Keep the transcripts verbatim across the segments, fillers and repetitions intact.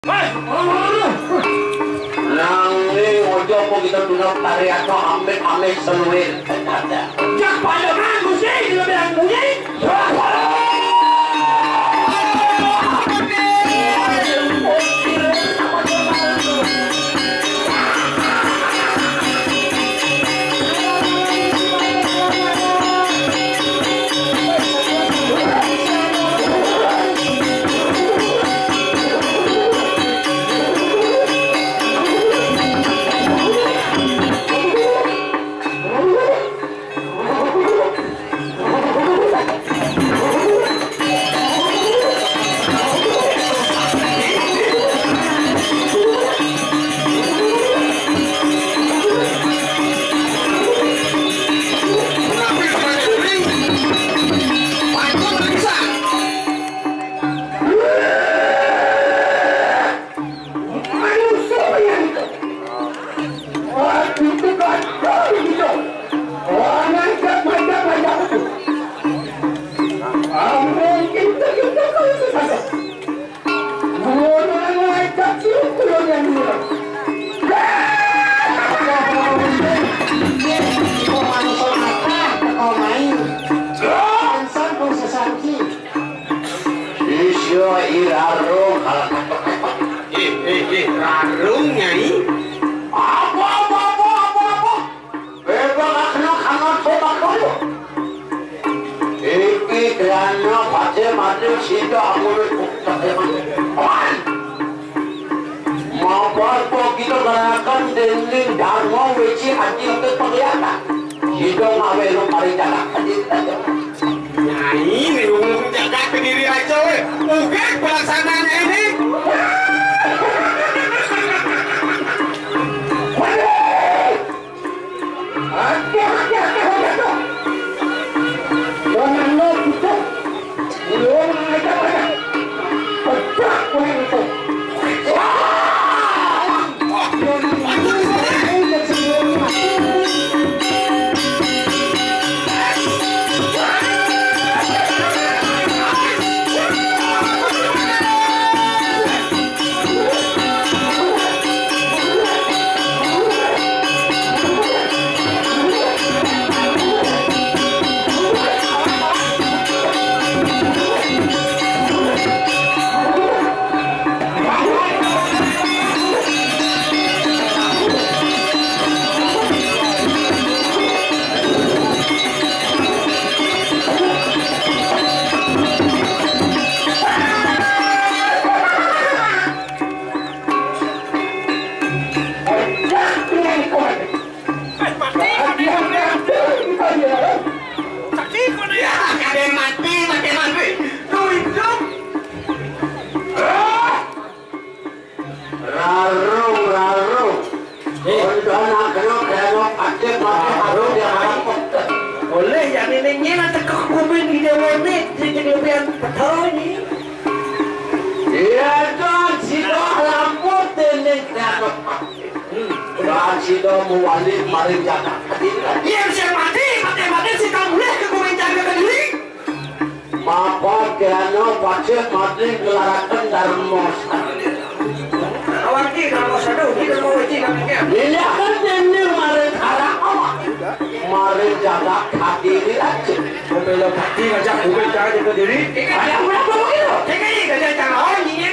Nanging aja apa kita tuna karyato amit-amit seluwir. Jak pada manggusi di lebihan bunyi. Manusia yang itu. Wah, itu gagal gitu. Wah, ngajak, ngajak, ngajak. Ampun, kita, kita, kalau susah. Ngono ngajak, cium, kulo yang dulu. Kok manusia apa? Kok main? Insan kok sesanti. Isya irarung. Eh, eh, eh, rarung, Nyai. Apa, apa, apa, apa, apa? Bebas kena kangen sobat kamu. Iki dana baca mati sida amun. Aman. Mapar kok kita gerakan dinding Dharma Weci Adi untuk penglihatan. Sida ngawe lu mari jalan. Nyai, ning ngomong jagat kediri aja, weh. Oke, pelaksanaan ini. Aduh, aduh, aduh, aduh. Jangan lo gitu. Belum aja pada. Pecah kue itu. Rarung, rarung. Untuk anak kena kena pasti, pasti harus dia harap. Boleh, yang ini nyela tekuk kumin di dewa ini, di kemudian betul ini. Iya, Tuan, sida lampu dinding kena. Hmm. Tuan, sida muwali mari jaga. Iya, bisa mati, mati, mati, sida mulih ke kumin jaga kediri. Mapa kena pacet mati ngelaraken Dharma Sadana. Awarti Dharma Sadana, kita mau uji demikian. Liliaken dene maring hara awak. Maring jagat hadiri aja. Pembela bhakti ngajak bumi cara jaga diri. Ada apa begitu? Ini gajah cara orang ini.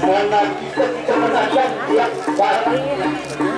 Mana kita, kita mengajar dia barang.